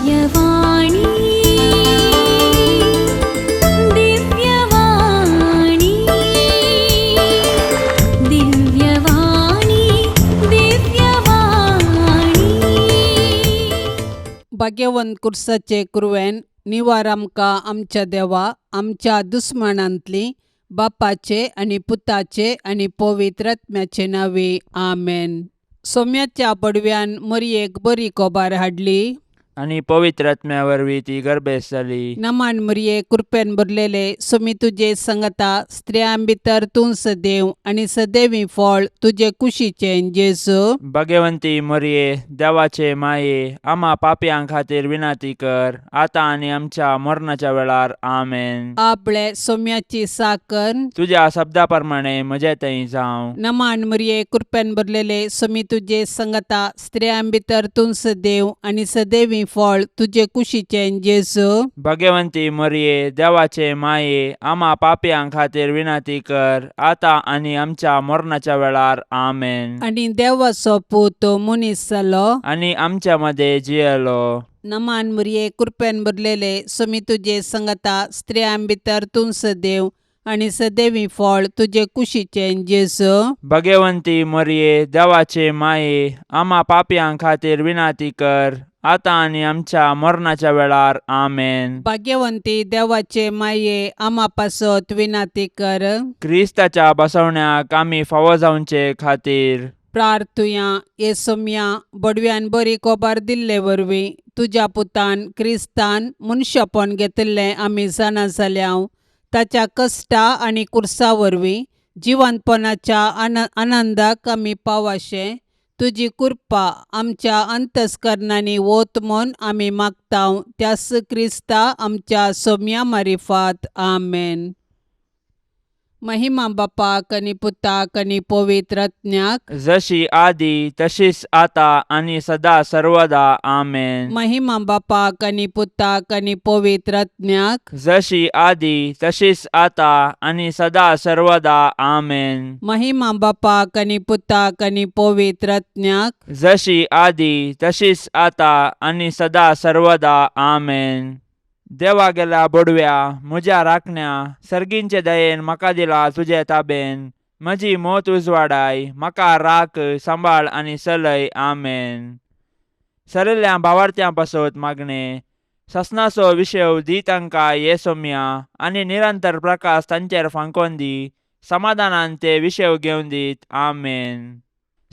दिव्यवाणी, दिव्यवाणी, दिव्यवाणी, दिव्यवाणी. भाग्यवंत कुर्साचे कुरवेन निवार आमकां आमच्या देवा आमच्या दुस्मानांतली बापाचे आनी पुताचे आनी पवित्र आत्म्याचे नांवे आमेन. सोम्याच्या पडव्यान मरयेक बरी कोबार हाडली. आनी पवित्र आत्म्या वरवीं ती गर्भेस्त जाली. नमान मरये, कृपेन भरलेले, सोमी तुजे संगता, स्त्रियां भितर तूं सदैव आनी सदैवी फळ तुजे कुशीचें जेजू. भगवंती मरये, देवाचे माये, आमा पापयां खातीर विनंती कर, आतां आनी आमच्या मरणाच्या वेळार. आमेन. आपले सोम्याची साकर. तुज्या शब्दा प्रमाणे म्हजे थंय जावं. नमान मरये, कृपेन भरलेले, सोमी तुजे संगता, स्त्रियां भितर तूं सदैव आनी सदैवी फळ तुजे कुशीचें जेजू. भगवंती मरये, देवाचे माये, आमा पापयां खातीर विनंती कर, आतां आनी आमच्या मरणाच्या वेळार. आमेन. आनी देवाचो पूत मनीस जालो. आनी आमच्या मदें जियेलो. नमान मरये, कृपेन भरलेले, सोमी तुजे संगता, स्त्रियां भितर तूं सदैव आनी सदैवी फळ तुजे कुशीचें जेजू. भगवंती मरये, देवाचे माये, आमा पापयां खातीर विनंती कर, आतां आनी आमच्या मरणाच्या वेळार. आमेन. भाग्यवंती देवाचे माये, आमा पासत विनंती कर. क्रिस्ताच्या बसवण्याक आमी फावो जावचे खातीर. प्रार्थुया. ये सोम्या, बडव्यान बरी कोबार दिल्ले वरवीं तुज्या पुतान क्रिस्तान मनशापण घेतिल्लें आमी जाणा जाल्या. ताच्या कश्टा आनी कुर्सा वरवीं जिवंतपणाच्या आनंदाक आमी पावाशें तुजी कृपा आमच्या अंतस्करणांनी वत म्हूण आमी मागता, त्यास क्रिस्ता आमच्या सोम्या मारिफात. आमेन. महिमा बापाक आनी पुताक आनी पवित्र आत्म्याक. जशी आदी तशीच आता आनी सदा सर्वदा. आमेन. महिमा बापाक आनी पुताक आनी पवित्र आत्म्याक. जशी आदी तशीच आता आनी सदा सर्वदा. आमेन. महिमा बापाक आनी पुताक आनी पवित्र आत्म्याक. जशी आदी तशीच आता आनी सदा सर्वदा. आमेन. देवा गेल्या बोडव्या, म्हज्या राखण्या, सर्गींचे दयेन म्हाका दिला तुजे ताबेन. म्हजी मोत उजवाडाय, म्हाका राख, सांबाळ आनी चलय. आमेन. सरिल्ल्या भावार्थ्यां पासत मागणें. ससनाचो विशय दी तांकां ये सोम्या, आनी निरंतर प्रकाश तांचेर फांकोन दी. समाधानान ते विशय घेवन दीत. आमेन.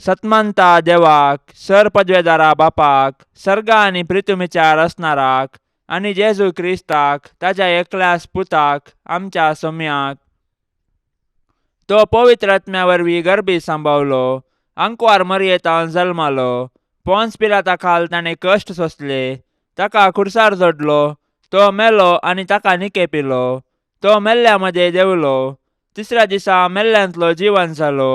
सतमंता देवाक, सर पदवेदारा बापाक, सर्गा आनी प्रितुमीच्या रचणाराक, आनी जेजू क्रिस्ताक, ताज्या एकल्याच पुताक, आमच्या सोम्याक, तो पवित्र आत्म्या वरवीं गर्भी सांबावलो, आंकवार मरयेतान जल्मालो, पोन्स पिलाता खाल ताणें कश्ट सोंसले, ताका खुर्सार जोडलो, तो मेलो आनी ताका निकेपिलो, तो मेल्ल्या मदें देंवलो, तिसऱ्या दिसा मेल्ल्यांतलो जिवन जालो,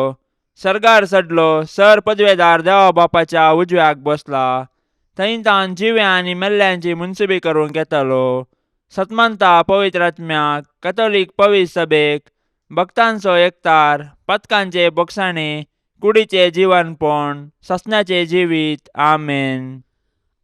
सर्गार चडलो, सर पदवेदार देवा बापाच्या उजव्याक बसला, थंय तान जिव्या आनी मेल्ल्यांची मुनसुबी करूंक येतालो. सतमंता पवित्र आत्म्याक, कथोलीक पवित्र सभेक, भक्तांचो एकतार, पथकांचे बोगसाणे, कुडीचे जिवनपण, ससण्याचे जिवीत. आमेन.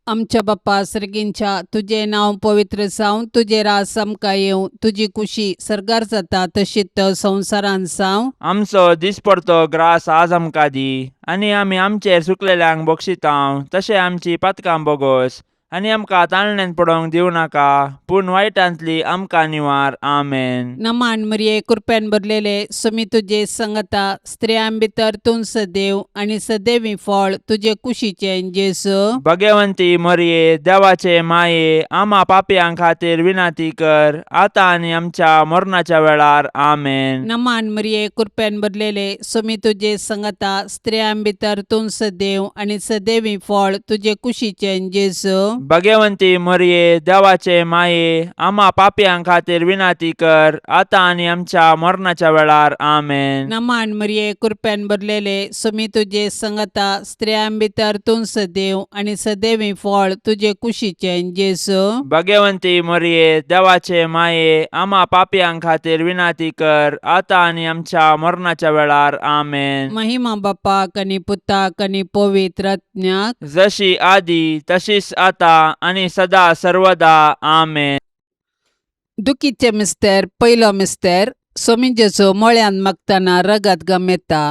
आमच्या बाप्पा सर्गींच्या, तुजें नांव पवित्र जावं, तुजें राज आमकां येवं, तुजी कुशी सर्गार जाता तशीच संवसारांत जावं. आमचो दिसपडतो ग्रास आज आमकां दी, आनी आमी आमचेर चुकलेल्यांक बक्षितांव तशें आमची पातकां बोगोस, आनी आमकां ताळण्यान पडोवंक दिवं नाका, पूण वायटांतली आमकां निवार. आमेन. नमान मरिये, कृपेन भरलेले, सुमी तुजे संगता, स्त्रियां भितर तूं सदैव आनी सदैवी फळ तुजे कुशीचें जेजू. भगवंती मरिये, देवाचे माये, आमा पापयां खातीर विनंती कर, आतां आनी आमच्या मरणाच्या वेळार. आमेन. नमान मरिये, कृपेन भरलेले, सुमी तुजे संगता, स्त्रियां भितर तूं सदैव आनी सदैवी फळ तुजे कुशीचें जेजू. भगवंती मरिये, देवाचे माये, आमा पापयां खातीर विनंती कर, आतां आनी आमच्या मरणाच्या वेळार. आमेन. नमान मरिये, कृपेन भरलेले, सुमी तुजे संगता, स्त्रियां भितर तूं सदैव आनी सदैवी फळ तुजे कुशीचें जेजू. भगवंती मरिये, देवाचे माये, आमा पापयां खातीर विनंती कर, आतां आनी आमच्या मरणाच्या वेळार. आमेन. महिमा बापाक आनी पुताक आनी पवित्र आत्म्याक. जशी आदी तशीच आता आतां आनी सदा सर्वदा. आमेन. दुखीचे मिस्तेर पयलो मिस्तेर. सोमी जेजू मळ्यान मागतना रगत गमेता.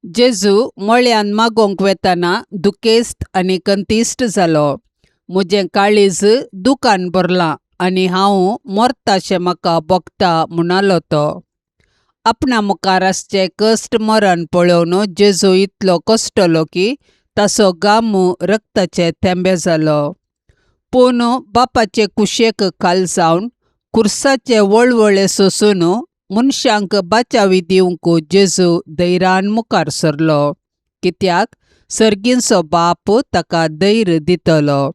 जेजू मळ्यान मागोवंक वेतना दुखेस्त आनी कंतिश्ट जालो. म्हजें काळीज दुकान भरलां आनी हांव मरताशें म्हाका भोगता म्हणालो तो. आपणा मुखार आसचें कश्ट मरण पळोवन जेजू इतलो कश्टलो की ताचो गामू रक्ताचे थेंबे जालो. पूण बापाचे कुशेक खाल जावन खुर्साचे वळवळे सोसून मनशांक बाचावी दिवंक जेजू धैर्यान मुखार सरलो, कित्याक सर्गींचो बाप ताका धैर्य दितलो.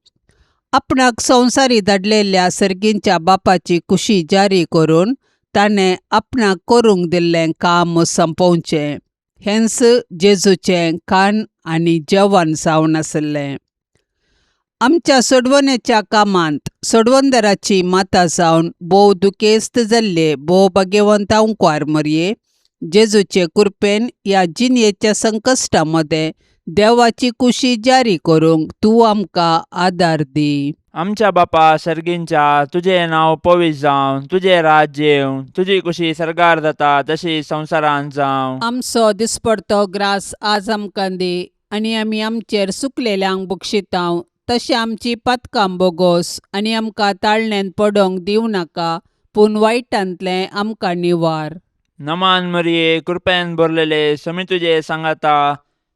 आपणाक संवसारी धाडलेल्या सर्गींच्या बापाची कुशी जारी करून ताणें आपणाक करूंक दिल्लें काम सोंपोवचें हेंच जेजूचें खाण आनी जेवण जावन आसलें. आमच्या सोडवणेच्या कामांत सोडवणदाराची माता जावन भोव दुखेस्त जाल्ले भोव भाग्यवंत आंकवार मरये, जेजूचे कृपेन ह्या जिणेच्या संकश्टा मदें देवाची कुशी जारी करूंक तूं आमकां आदार दी. आमच्या बापा सर्गींच्या, तुजें नांव पवित्र जावं, तुजें राज्य येवं, तुजी कुशी सर्गार जाता तशी संवसारांत जावं. आमचो दिसपडतो ग्रास आज आमकां दी आनी आमी आमचेर सुकलेल्यांक बक्षितांव तशें आमची पातकां बोगोस आनी आमकां ताळण्यांत पडोंक दिवं नाका, पूण वायटांतलें आमकां निवार. नमान मरिये, कृपेन भरलेले, समी तुजे सांगाता,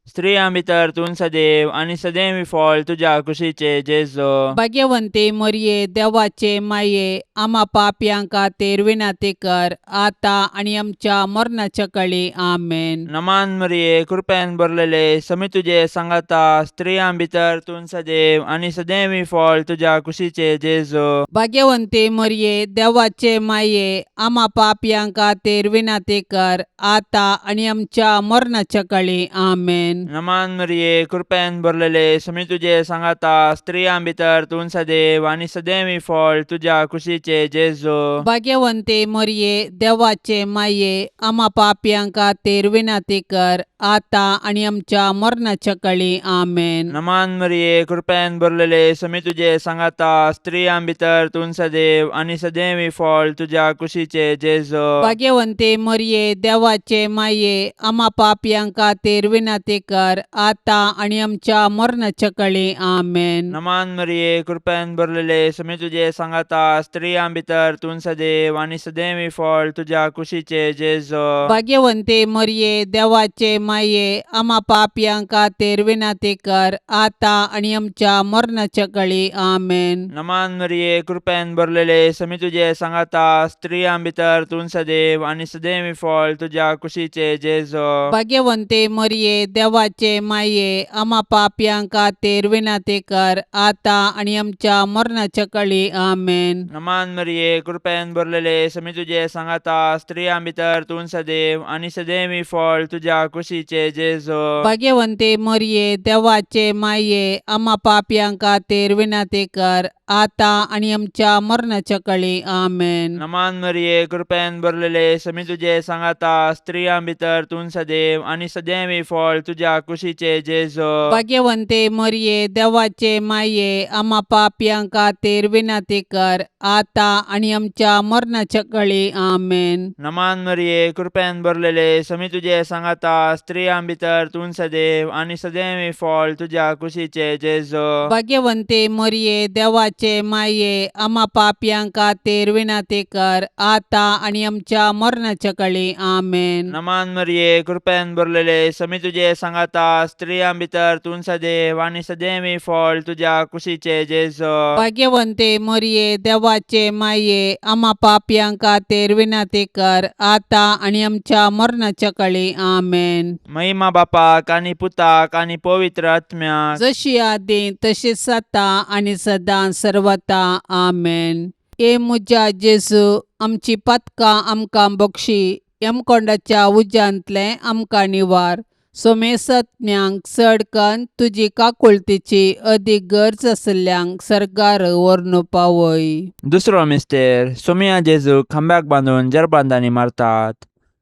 स्त्रियां भितर तूं सदैव आनी सदैव फळ तुज्या कुशीचे जेजू. भाग्यवंती मरये, देवाचे माये, आमा पापयां खातीर विनंती कर आतां आनी आमच्या मरणाच्या कळी. आमेन. नमान मरिये, कृपेन भरलेले, समी तुजे सांगाता, स्त्रियां भितर तूं सदैव आनी सदैव फळ तुज्या कुशीचे जेजू. भाग्यवंती मरये, देवाचे माये, आमा पापयां खातीर विनंती कर आतां आनी आमच्या मरणाच्या कळी. आमेन. नमान मरिये, कृपेन भरलेले, समी तुजे सांगाता, स्त्रियां भितर तूं सदैव आनी सदैव फळ तुज्या कुशीचे जेजू. भाग्यवंती मरये, देवाचे माये, आमा पापयां खातीर विनंती कर आतां आनी आमच्या मरणाच्या कळी. आमेन. नमान मरिये, कृपेन भरलेले, समी तुजे सांगाता, स्त्रियां भितर तूं सदैव आनी सदैव फळ तुज्या कुशीचे जेजू. भाग्यवंती मरये, देवाचे माये, आमा पापयां खातीर विनंती कर आतां आनी आमच्या मरणाच्या कळी. आमेन. नमान मरिये, कृपेन भरलेले, समी तुजे सांगाता, स्त्रियां भितर तूं सदैव आनी सदैव फळ तुज्या कुशीचे जेजू. भाग्यवंती मरये, देवाचे माये, आमा पापयां खातीर विनंती कर आतां आनी आमच्या मरणाच्या कळी. आमेन. नमान मरिये, कृपेन भरलेले, समी तुजे सांगाता, स्त्रियां भितर तूं सदैव आनी सदैव फळ तुज्या कुशीचे जेजू. भाग्यवंती मरये, देवाचे माये, आमा पापयां खातीर विनंती कर आतां आनी आमच्या मरणाच्या कळी. आमेन. नमान मरिये, कृपेन भरलेले, समी तुजे सांगाता, स्त्रियां भितर तूं सदैव आनी सदैव फळ तुज्या कुशीचे जेजू. भाग्यवंती मरये, देवाचे माये, आमा पापयां खातीर विनंती कर आतां आनी आमच्या मरणाच्या कळी. आमेन. नमान मरिये, कृपेन भरलेले, समी तुजे सांगाता, स्त्रियां भितर तूं सदैव आनी सदैव फळ तुज्या कुशीचे जेजू. भाग्यवंती मरये, देवाचे माये, आमा पापयां खातीर विनंती कर आतां आनी आमच्या मरणाच्या कळी. आमेन. नमान मरिये, कृपेन भरलेले, समी तुजे सांगाता, स्त्रियां भितर तूं सदैव आनी सदैव फळ तुज्या कुशीचे जेजू. भाग्यवंती मरये, देवाचे माये, आमा पापयां खातीर विनंती कर आतां आनी आमच्या मरणाच्या कळी. आमेन. नमान मरिये, कृपेन भरलेले, समी तुजे सांगाता, स्त्रियां भितर तूं सदैव आनी सदैव फळ तुज्या कुशीचे जेजू. भाग्यवंती मरये, देवाचे माये, आमा पापयां खातीर विनंती कर आतां आनी आमच्या मरणाच्या कळी. आमेन. महिमा बापाक आनी पुताक आनी पवित्र आत्म्याक, जशी आदी तशीच आतां आनी सदां सर्वता. आमेन. ए म्हज्या जेजू, आमची पातकां आमकां बक्षी, यमकोंडाच्या उज्यांतलें आमकां निवार, सोमेसत्म्यांक चड कन्न तुजी काकुळतीची अदीक गरज आशिल्ल्यांक सर्गार व्हरून पावय. दुसरो मिस्तेर. सोमिया जेजूक खांब्याक बांदून जरबांदांनी मारतात.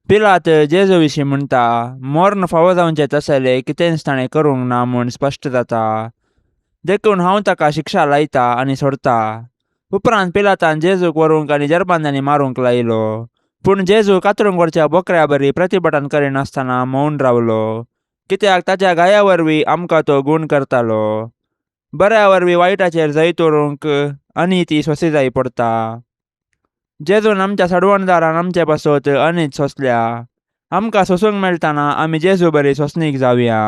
पिलात जेजू विशीं म्हणटा, मर्ण फावो जावचें तसलें कितेंच ताणें करूंक ना म्हूण स्पश्ट जाता. देखून हांव ताका शिक्षा लायता आनी सोडता. उपरांत पिलातान जेजूक व्हरूंक आनी जरबांदांनी मारूंक लायलो. पूण जेजू कातरूंक व्हरच्या बोकऱ्या बरी प्रतिभटन करिनासतना मौन रावलो, कित्याक ताच्या घाया वरवीं आमकां तो गूण करतालो. बऱ्या वरवीं वायटाचेर जैत व्हरूंक आनी ती सोंसी जाय पडता. जेजून आमच्या सडवणदारान आमचे पासत अनीत सोंसल्या. आमकां सोंसूंक मेळटना आमी जेजू बरी सोंसणीक जावया.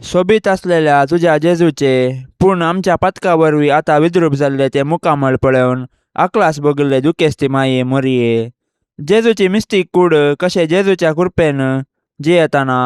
सोबीत आसलेल्या तुज्या जेजूचे पूण आमच्या पातका वरवीं आतां विद्रूप जाल्ले ते मुखामळ पळोवन आकलास भोगिल्ले दुखेस्ती माये मोरये, जेजूची मिस्तीक कूड कशें जेजूच्या कृपेन जियेतना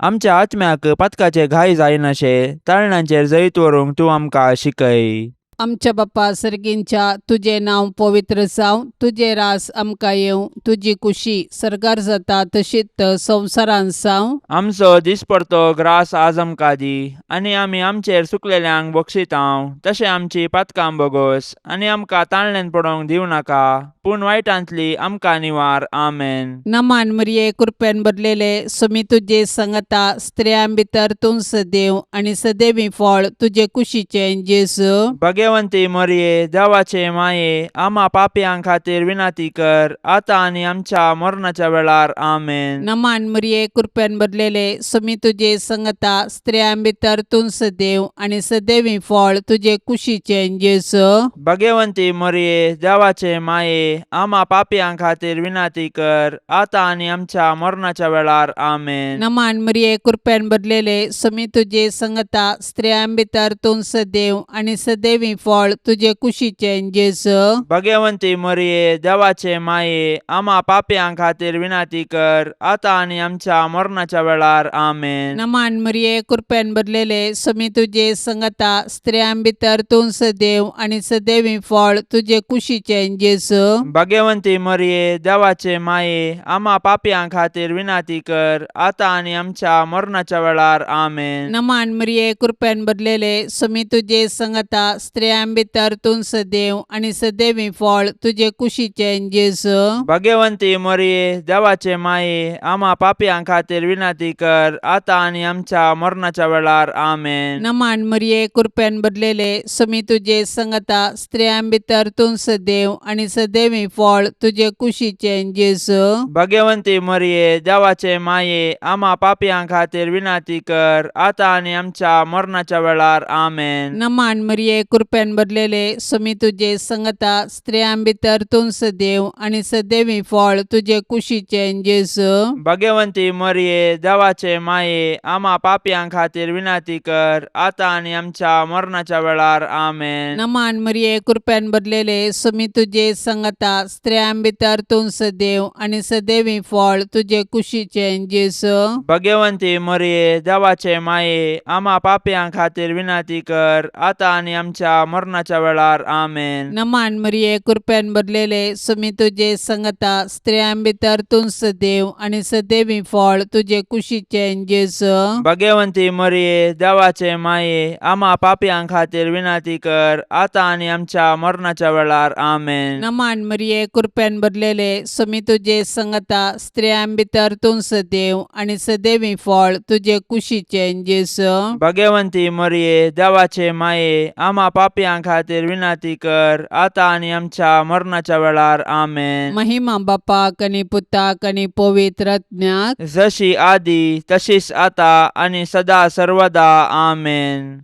आमच्या आत्म्याक पातकाचे घाय जायनाशे ताळणांचेर जैत व्हरूंक तूं आमकां शिकय. आमच्या बापा सर्गींच्या, तुजें नांव पवित्र जावं, तुजें रास आमकां येवं, तुजी कुशी सर्गार जाता तशीच संवसारांत जावं. आमचो दिसपडतो ग्रास आज आमकां दी, आनी आमी आमचेर चुकलेल्यांक बक्षितांव तशें आमची पातकां बोगोस, आनी आमकां ताळणेन पडोवंक दिवं नाका, पूण वायटांतली आमकां निवार. आमेन. नमान मरिये, कृपेन भरलेले, सुमी तुजे संगता, स्त्रियां भितर तूं सदैव आनी सदैवी फळ तुजे कुशीचें जेजू. भगवंती मोरये, देवाचे माये, आमा पापयां खातीर विनंती कर, आतां आनी आमच्या मरणाच्या वेळार. आमेन. नमान मरिये, कृपेन भरलेले, सुमी तुजे संगता, स्त्रियां भितर तूं सदैव आनी सदैवी फळ तुजे कुशीचें जेजू. भगवंती मोरये, देवाचे माये, आमा पापयां खातीर विनंती कर, आतां आनी आमच्या मरणाच्या वेळार. आमेन. नमान मरिये, कृपेन भरलेले, सुमी तुजे संगता, स्त्रियां भितर तूं सदैव आनी सदैवी फळ तुजे कुशीचें जेजू. भगवंती मोरये, देवाचे माये, आमा पापयां खातीर विनंती कर, आतां आनी आमच्या मरणाच्या वेळार. आमेन. नमान मरिये, कृपेन भरलेले, सुमी तुजे संगता, स्त्रियां भितर तूं सदैव आनी सदैवी फळ तुजे कुशीचें जेजू. भगवंती मोरये, देवाचे माये, आमा पापयां खातीर विनंती कर, आतां आनी आमच्या मरणाच्या वेळार. आमेन. नमान मरिये, कृपेन भरलेले, सुमी तुजे संगता, स्त्रियां भितर तूं सदैव आनी सदैवी फळ तुजे कुशीचें जेजू. भगवंती मोरये, देवाचे माये, आमा पापयां खातीर विनंती कर, आतां आनी आमच्या मरणाच्या वेळार. आमेन. नमान मरिये, कृपेन भरलेले, सुमी तुजे संगता, स्त्रियां भितर तूं सदैव आनी सदैवी फळ तुजे कुशीचें जेजू. भगवंती मोरये, देवाचे माये, आमा पापयां खातीर विनंती कर, आतां आनी आमच्या मरणाच्या वेळार. आमेन. नमान मरिये, कृपेन भरलेले, सुमी तुजे संगता, स्त्रियां भितर तूं सदैव आनी सदैवी फळ तुजे कुशीचें जेजू. भगवंती मोरये, देवाचे माये, आमा पापयां खातीर विनंती कर, आतां आनी आमच्या मरणाच्या वेळार. आमेन. नमान मरिये, कृपेन भरलेले, सुमी तुजे संगता, स्त्रियां भितर तूं सदैव आनी सदैवी फळ तुजे कुशीचें जेजू. भगवंती मोरये, देवाचे माये, आमा पापयां खातीर विनंती कर, आतां आनी आमच्या मरणाच्या वेळार. आमेन. नमान मरिये, कृपेन भरलेले, सुमी तुजे संगता, स्त्रियां भितर तूं सदैव आनी सदैवी फळ तुजे कुशीचें जेजू. भगवंती मोरये, देवाचे माये, आमा पापयां खातीर विनंती कर, आतां आनी आमच्या मरणाच्या वेळार. आमेन. नमान मरिये, कृपेन भरलेले, सुमी तुजे संगता, स्त्रियां भितर तूं सदैव आनी सदैवी फळ तुजे कुशीचें जेजू. भगवंती मोरये, देवाचे माये, आमा पापयां खातीर विनंती कर, आतां आनी आमच्या मरणाच्या वेळार. आमेन. महिमा बापाक आनी पुताक आनी पवित्र आत्म्याक, जशी आदी तशीच आता आनी सदा सर्वदा. आमेन.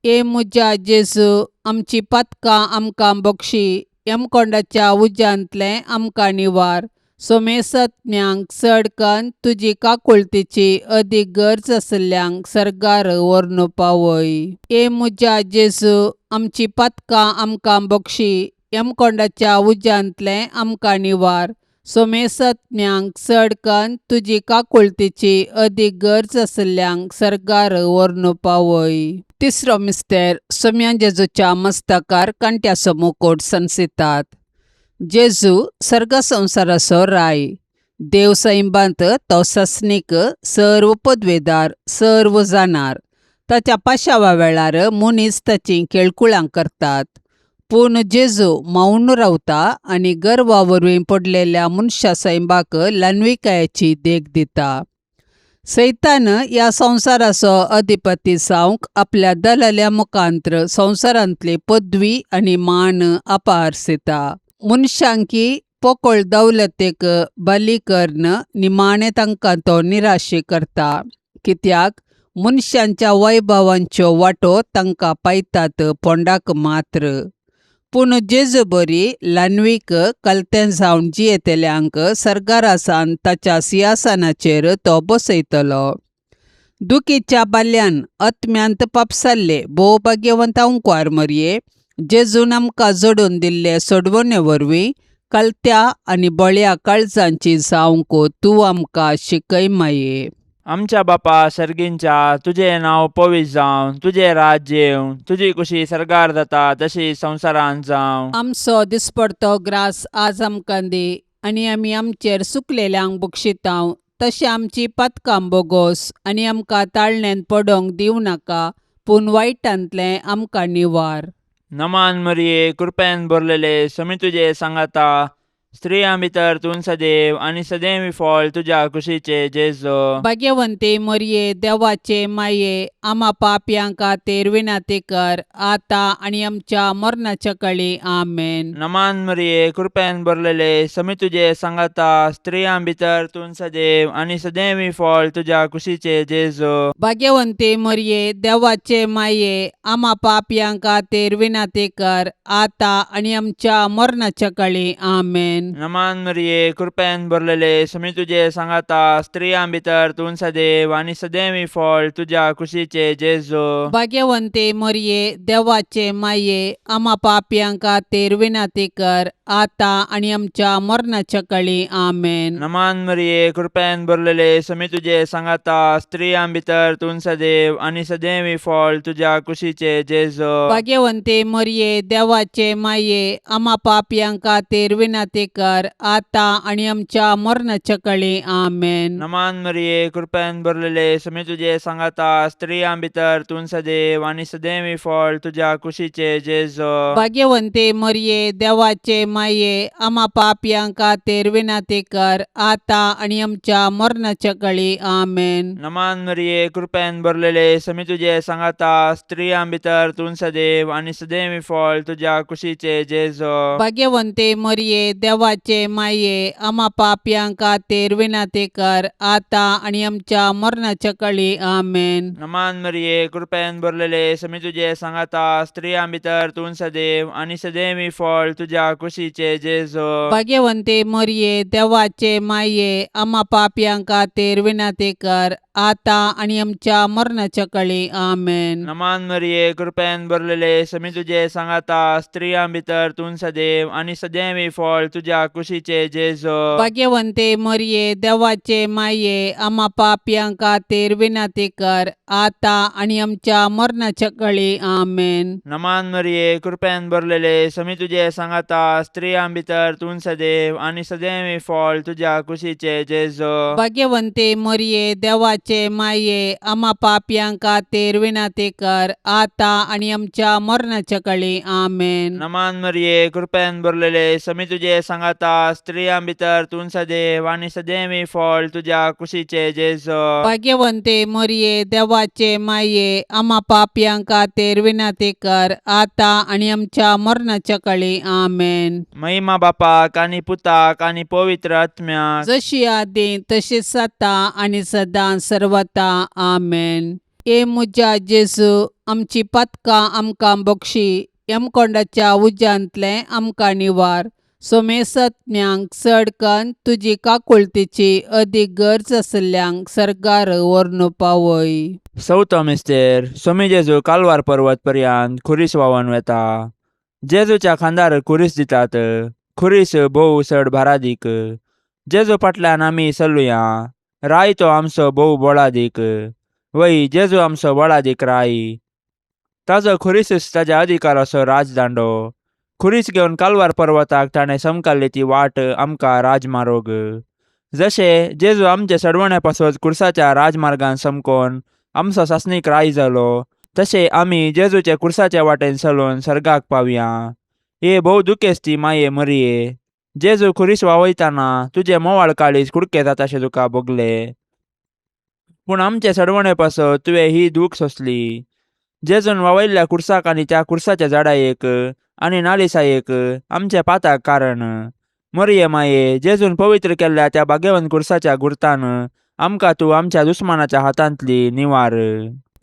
ए म्हज्या जेजू, आमची पातकां आमकां बक्षी, यमकोंडाच्या उज्यांतलें आमकां निवार, सोमेसत्म्यांक चड कन्न तुजी काकुळतीची अदीक गरज आशिल्ल्यांक सर्गार व्हरून पावय. ए म्हज्या जेजू, आमची पातकां आमकां बक्षी, यमकोंडाच्या उज्यांतलें आमकां निवार, सोमेसत्म्यांक चड कन्न तुजी काकुळतीची अदीक गरज आशिल्ल्यांक सर्गार व्हरून पावय. तिसरो मिस्तेर, सोम्या जेजूच्या मस्तकार कांट्याचो मुकोट सनसितात. जेजू सर्ग संवसाराचो राय, देव सैंबांत तो सस्नीक, सर्व पदवेदार, सर्व जाणार. ताच्या पाशावा वेळार मनीस ताचीं केळकुळां करतात, पूण जेजू मौन रावता आनी गर्वा वरवीं पडलेल्या मनशा सैंबाक ल्हानविकायेची देख दिता. सैतान ह्या संवसाराचो अधिपती जावंक आपल्या दलाल्या मुखांत्र संवसारांतली पदवी आनी मान अपारसिता. मनशांकी पोकळ दौलतेक बली कर्न निमाणें तांकां तो निराशी करता, कित्याक मनशांच्या वैभवांच्यो वाटो तांकां पायतात पोंडाक मात्र. पूण जेजू बरी ल्हानवीक कलतें जावन जियेतल्यांक सर्गारासान ताच्या सिंहासनाचेर तो बसयतलो. दुखीच्या बाल्यान आत्म्यांत पापसाल्ले भोव भाग्यवंत अंकवार मरये, जेजून आमकां जोडून दिल्ले सोडवणे वरवीं कलत्या आनी बळ्या काळजांची जावंक तूं आमकां शिकय माये. आमच्या बापा सर्गींच्या, तुजें नांव पवित्र जावं, तुजें राज्य येवं, तुजी कुशी सर्गार जाता तशी संवसारांत जावं. आमचो दिसपडतो ग्रास आज आमकां दी आनी आमी आमचेर सुकलेल्यांक बक्षितांव तशें आमची पातकां बोगोस आनी आमकां ताळण्यांत पडोंक दिवं नाका, पूण वायटांतलें आमकां निवार. नमान मरिये, कृपेन भरलेले, समी तुजे सांगाता, स्त्रियां भितर तूं सदैव आनी सदैव फळ तुज्या कुशीचे जेजो. भाग्यवंती मरये, देवाचे माये, आमा पापयां खातीर विनंती कर आतां आनी आमच्या मरणाच्या कळी. आमेन. नमान मरिये, कृपेन भरलेले, समी तुजे सांगाता, स्त्रियां भितर तूं सदैव आनी सदैव फळ तुज्या कुशीचे जेजो. भाग्यवंती मरये, देवाचे माये, आमा पापयां खातीर विनंती कर आतां आनी आमच्या मरणाच्या कळी. आमेन. नमान मरिये, कृपेन भरलेले, समी तुजे सांगाता, स्त्रियां भितर तूं सदैव आनी सदैव फळ तुज्या कुशीचे जेजो. भाग्यवंती मरये, देवाचे माये, आमा पापयां खातीर विनंती कर आतां आनी आमच्या मरणाच्या कळी. आमेन. नमान मरिये, कृपेन भरलेले, समी तुजे सांगाता, स्त्रियां भितर तूं सदैव आनी सदैव फळ तुज्या कुशीचे जेजो. भाग्यवंती मरये, देवाचे माये, आमा पापयां खातीर विनंती कर आतां आनी आमच्या मरणाच्या कळी. आमेन. नमान मरिये, कृपेन भरलेले, समी तुजे सांगाता, स्त्रियां भितर तूं सदैव आनी सदैव फळ तुज्या कुशीचे जेजो. भाग्यवंती मरये, देवाचे माये, आमा पापयां खातीर विनंती कर आतां आनी आमच्या मरणाच्या कळी. आमेन. नमान मरिये, कृपेन भरलेले, समी तुजे सांगाता, स्त्रियां भितर तूं सदैव आनी सदैव फळ तुज्या कुशीचे जेजो. भाग्यवंती मरये, देवाचे माये, आमा पापयां खातीर विनंती कर आतां आनी आमच्या मरणाच्या कळी. आमेन. नमान मरिये, कृपेन भरलेले, समी तुजे सांगाता, स्त्रियां भितर तूं सदैव आनी सदैव फळ तुज्या कुशीचे जेजो. भाग्यवंती मरये, देवाचे माये, आमा पापयां खातीर विनंती कर आतां आनी आमच्या मरणाच्या कळी. आमेन. नमान मरिये, कृपेन भरलेले, समी तुजे सांगाता, स्त्रियां भितर तूं सदैव आनी सदैव फळ तुज्या कुशीचे जेजो. भाग्यवंती मरये, देवाचे माये, आमा पापयां खातीर विनंती कर आतां आनी आमच्या मरणाच्या कळी. आमेन. नमान मरिये, कृपेन भरलेले, समी तुजे सांगाता, स्त्रियां भितर तूं सदैव आनी सदैव फळ तुज्या कुशीचे जेजो. भाग्यवंती मरये, देवाचे माये, आमा पापयां खातीर विनंती कर आतां आनी आमच्या मरणाच्या कळी. आमेन. नमान मरिये, कृपेन भरलेले, समी तुजे सांगाता, स्त्रियां भितर तूं सदैव आनी सदैव फळ तुज्या कुशीचे जेजो. भाग्यवंती मरये, देवाचे माये, आमा पापयां खातीर विनंती कर आतां आनी आमच्या मरणाच्या कळी. आमेन. महिमा बापाक आनी पुताक आनी पवित्र आत्म्याक, जशी आदी तशीच आतां आनी सदां सर्वता. आमेन. ए म्हज्या जेजू, आमची पातकां आमकां बक्षी, यमकोंडाच्या उज्यांतलें आमकां निवार, सोमेसत्म्यांक चड कन्न तुजी काकुळतीची अदीक गरज आशिल्ल्यांक सर्गार व्हरून पावय. चवथो मिस्तेर. सोमी जेजू कालवार पर्वत पर्यंत खुरीस व्हांवन वेता. जेजूच्या खांदार खुरीस दितात. खुरीस भोव चड भारादीक. जेजू फाटल्यान आमी चलुया. राय तो आमचो भोव बळादीक. वय, जेजू आमचो बळादीक राय. ताजो खुरीसच ताज्या अधिकाराचो राजदांडो. खुरीस घेवन कालवार पर्वताक ताणें समकाल्ली ती वाट आमकां राजमारोग. जशें जेजू आमचे सडवणे पासत कुर्साच्या राजमार्गान समकोन आमचो सासणीक राय जालो, तशें आमी जेजूचे कुर्साचे वाटेन चलून सर्गाक पावया. हे भोव दुखेस्ती माये मरिये, जेजू खुरीस वावयतना तुजें मोवाळ काळीज कुडके जाताशें तुका भोगलें. पूण आमचे सडवणे पासत तुवें ही दूख सोंसली. जेजून वावयल्ल्या कुर्साक आनी त्या कुर्साच्या झाडायेक आनी नालिसायेक आमच्या पाताक कारण. मरिये माये, जेजून पवित्र केल्ल्या त्या भाग्यवंत कुर्साच्या गुर्तान आमकां तूं आमच्या दुस्मानाच्या हातांतली निवार.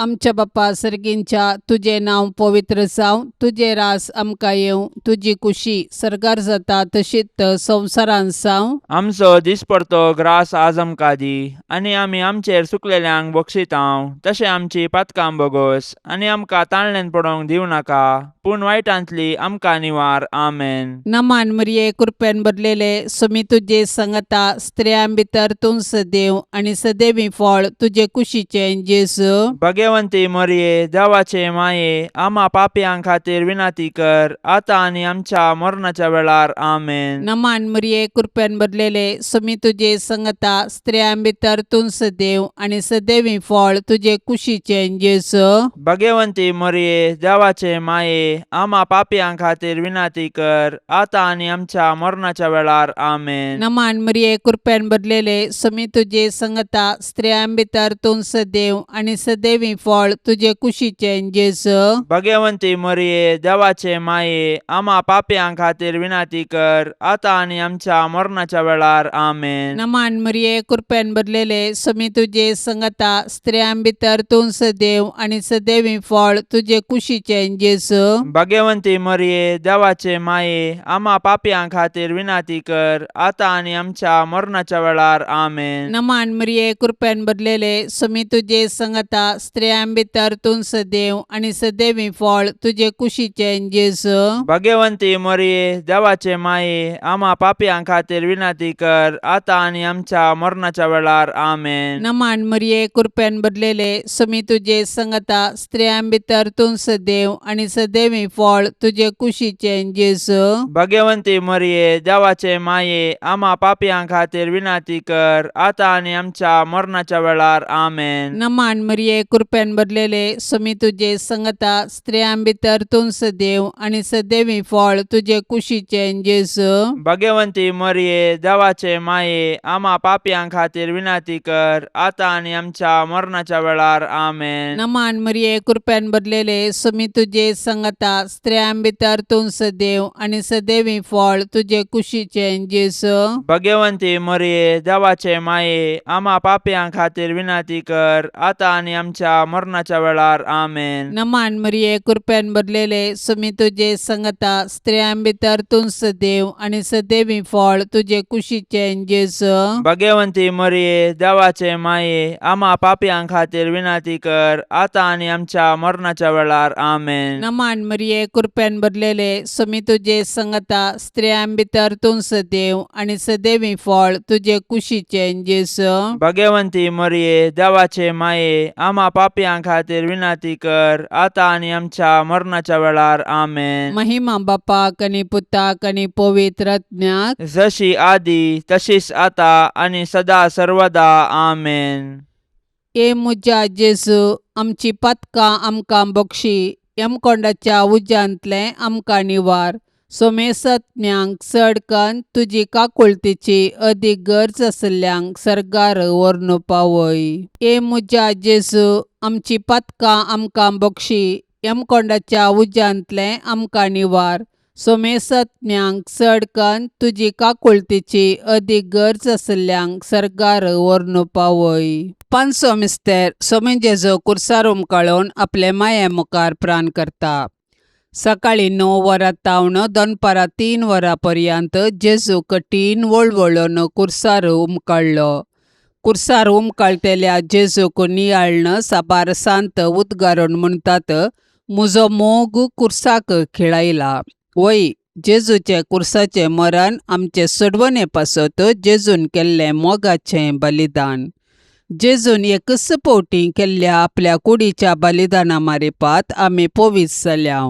आमच्या बापा सर्गींच्या, तुजें नांव पवित्र जावं, तुजें रास आमकां येवं, तुजी कुशी सर्गार जाता तशीच संवसारांत जावं. आमचो दिसपडतो ग्रास आज आमकां दी आनी आमी आमचेर चुकलेल्यांक बक्षितांव तशें आमची पातकां बोगोस आनी आमकां ताळण्यान पडोवंक दिवं नाका, पूण वायटांतली आमकां निवार. आमेन. नमान मरिये, कृपेन भरलेले, सुमी तुजे संगता, स्त्रियां भितर तूं सदैव आनी सदैवी फळ तुजे कुशीचें जेजू. भगवंती मरिये, देवाचे माये, आमा पापयां खातीर विनंती कर, आतां आनी आमच्या मरणाच्या वेळार. आमेन. नमान मरिये, कृपेन भरलेले, सुमी तुजे संगता, स्त्रियां भितर तूं सदैव आनी सदैवी फळ तुजे कुशीचें जेजू. भगवंती मरिये, देवाचे माये, आमा पापयां खातीर विनंती कर, आतां आनी आमच्या मरणाच्या वेळार. आमेन. नमान मरिये, कृपेन भरलेले, सुमी तुजे संगता, स्त्रियां भितर तूं सदैव आनी सदैवी फळ तुजे कुशीचें जेजू. भगवंती मरिये, देवाचे माये, आमा पापयां खातीर विनंती कर, आतां आनी आमच्या मरणाच्या वेळार. आमेन. नमान मरिये, कृपेन भरलेले, सुमी तुजे संगता, स्त्रियां भितर तूं सदैव आनी सदैवी फळ तुजे कुशीचें जेजू. भगवंती मरिये, देवाचे माये, आमा पापयां खातीर विनंती कर, आतां आनी आमच्या मरणाच्या वेळार. आमेन. नमान मरिये, कृपेन भरलेले, सुमी तुजे संगता, स्त्रियां भितर तूं सदैव आनी सदैवी फळ तुजे कुशीचें जेजू. भगवंती मरिये, देवाचे माये, आमा पापयां खातीर विनंती कर, आतां आनी आमच्या मरणाच्या वेळार. आमेन. नमान मरिये, कृपेन भरलेले, सुमी तुजे संगता, स्त्रियां भितर तूं सदैव आनी सदैवी फळ तुजे कुशीचें जेजू. भगवंती मरिये, देवाचे माये, आमा पापयां खातीर विनंती कर, आतां आनी आमच्या मरणाच्या वेळार. आमेन. नमान मरिये, कृपेन भरलेले, सुमी तुजे संगता, स्त्रियां भितर तूं सदैव आनी सदैवी फळ तुजे कुशीचें जेजू. भगवंती मरिये, देवाचे माये, आमा पापयां खातीर विनंती कर, आतां आनी आमच्या मरणाच्या वेळार. आमेन. नमान मरिये, कृपेन भरलेले, सुमी तुजे संगता, स्त्रियां भितर तूं सदैव आनी सदैवी फळ तुजे कुशीचें जेजू. भगवंती मरिये, देवाचे माये, आमा पापयां खातीर विनंती कर, आतां आनी आमच्या मरणाच्या वेळार. आमेन. नमान मरिये, कृपेन भरलेले, सुमी तुजे संगता, स्त्रियां भितर तूं सदैव आनी सदैवी फळ तुजे कुशीचें जेजू. भगवंती मरिये, देवाचे माये, आमा पापयां खातीर विनंती कर, आतां आनी आमच्या मरणाच्या वेळार. आमेन. नमान मरिये, कृपेन भरलेले, सुमी तुजे संगता, स्त्रियां भितर तूं सदैव आनी सदैवी फळ तुजे कुशीचें जेजू. भगवंती मरिये, देवाचे माये, आमा पापयां खातीर विनंती कर, आतां आनी आमच्या मरणाच्या वेळार. आमेन. महिमा बापाक आनी पुताक आनी पवित्र आत्म्याक. जशी आदी तशीच आता आनी सदा सर्वदा. आमेन. ए म्हज्या जेजू, आमची पातकां आमकां बक्षी, यमकोंडाच्या उज्यांतलें आमकां निवार, सोमेसत्म्यांक चड कन्न तुजी काकुळतीची अदीक गरज आशिल्ल्यांक सर्गार व्हरून पावय. ए म्हज्या जेजू, आमची पातकां आमकां बक्षी, यमकोंडाच्या उज्यांतलें आमकां निवार, सोमेसत्म्यांक चड कन्न तुजी काकुळतीची अदीक गरज आशिल्ल्यांक सर्गार व्हरून पावय. पांचवो मिस्तेर, सोमी जेजू कुर्सार उमकाळून आपले माये मुखार प्राण करता. सकाळीं 9 वरां तावन दनपारां 3 वरां पर्यंत जेजू कठीण वळवळून कुर्सार उमकाळ्ळो. कुर्सार उमकाळटेल्या जेजूक नियाळ्न साबार सांत उद्गारून म्हणटात, म्हजो मोग कुर्साक खिळायला. वय, जेजूचें कुर्साचें मरण आमचे सोडवणे पासत जेजून केल्लें मोगाचें बलिदान. जेजून एकच फावटी केल्ल्या आपल्या कुडीच्या बलिदाना मारिपात आमी पवित्र जाल्या,